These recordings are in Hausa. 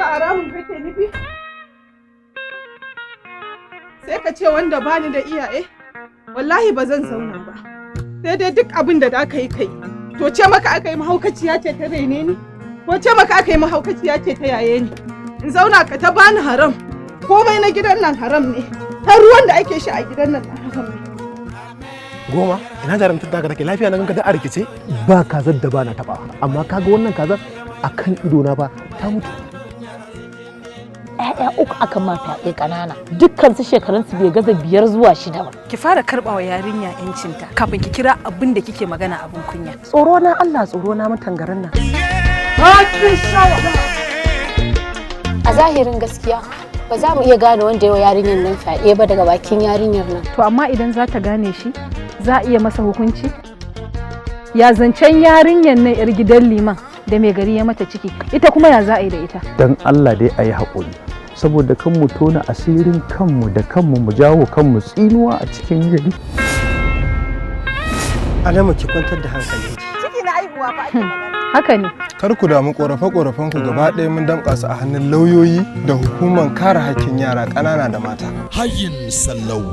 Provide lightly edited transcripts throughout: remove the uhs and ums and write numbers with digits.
Haramun kake nufi? Sai ka ce wanda bani da iyaye? Wallahi ba zan zauna ba. Sai dai duk abin da aka yi kai. To, ce maka aka yi mahaukaciya ce ta raine ni? Ko ce maka aka yi mahaukaciya ce ta yaye ni? In zauna ka ta bani haram. Komai na gidan nan haram ne. Har ruwan da ake sha a gidan nan haram ne. Goma, ina jarumtar da take? Lafiya na ganka da a rikice? Ba kazar da ba na taba, amma kaga wannan kazar akan ido na ba ta mutu. ‘Ya'ya uku aka ma fyaɗe ƙanana, dukkan su shekarun su bai gaza 5 zuwa 6 ba. Ki fara karɓa wa yarinya ‘yancinta kafin ki kira abin da kike magana abin kunya. Tsoro na Allah, tsoro na mutan garin nan. A zahirin gaskiya, ba za mu iya gane wanda yawa yarinyar nan fyaɗe ba daga bakin yarinyar nan. To, amma idan za ta gane shi, za a iya masa hukunci? Ya zancen yarinyar nan yar gidan liman da mai gari ya mata ciki, ita kuma ya za a yi da ita? Dan Allah dai a yi haƙuri, saboda kan mu tona asirin kanmu da kanmu, mu jawo kanmu tsinuwa a cikin gari. Alama, ki kwantar da hankalinki. Ciki na aihuwa fa ake magana. Haka ne. Kar ku damu, korafe-korafen ku gaba ɗaya mun damƙa su a hannun lauyoyi da hukumar kare hakkin yara ƙanana da mata. Hayin Sallau.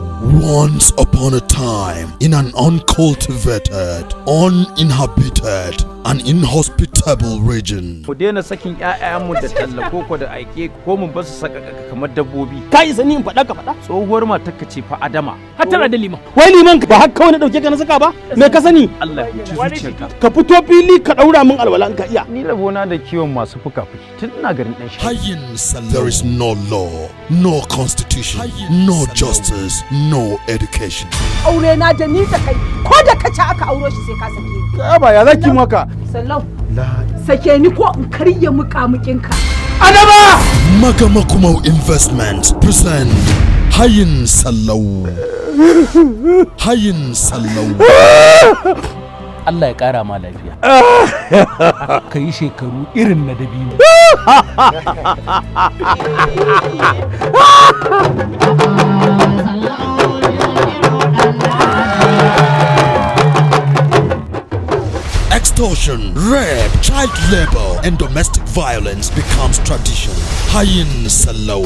Once upon a time, in an uncultivated, uninhabited, and inhospitable region. Mu daina sakin ƴaƴayenmu da talla koko da aike, ko mun basu saka kamar dabbobi. Ka isa ni in faɗa ka faɗa? Tsohuwar matarka ce fa, Adama. Har tana da liman. Wai liman ba har kawai na dauke ka na saka ba? Me ka sani? Allah ya huci zuciyarka. Ka fito fili ka daura min alwala in ka iya. Ni rabona da kiwon masu fuka-fuki tun ina garin ɗan shi. Hayin Sallau. There is no law, no constitution, no justice, no education. Aure na da ni da kai, ko da kace aka auro shi, sai ka sake ni. Ba ya zaki maka? Sallau, sake ni ko in karya muƙamuƙinka. Adama! Magamakumau Investment present Hayin Sallau. Hayin Sallau. Allah ya ƙara ma lafiya. Ka yi shekaru irin na dabino. Extortion, rape, child labor, and domestic violence becomes tradition. Hayin Sallau.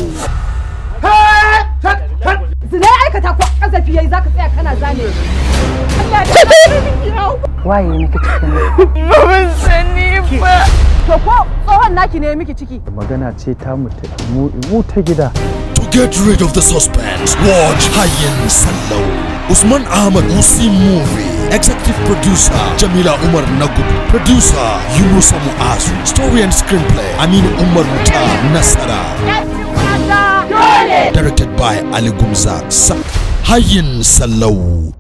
Zina ya aikata ko kazafi yayi, zaka tsaya kana zane shi? Allah ya Waye miki cikin nan? Ban sani ba. To, ko tsohon naki ne miki ciki? Magana ce ta mu mu ta gida. To get rid of the suspense, watch Hayin Sallau. Usman Ahmad Usi Movie. Executive producer Jamila Umar Nagudu. Producer Yunusa Muazu. Story and screenplay Aminu Umar Muta Nasara. Directed by Ali Gumza Sak. Hayin Sallau.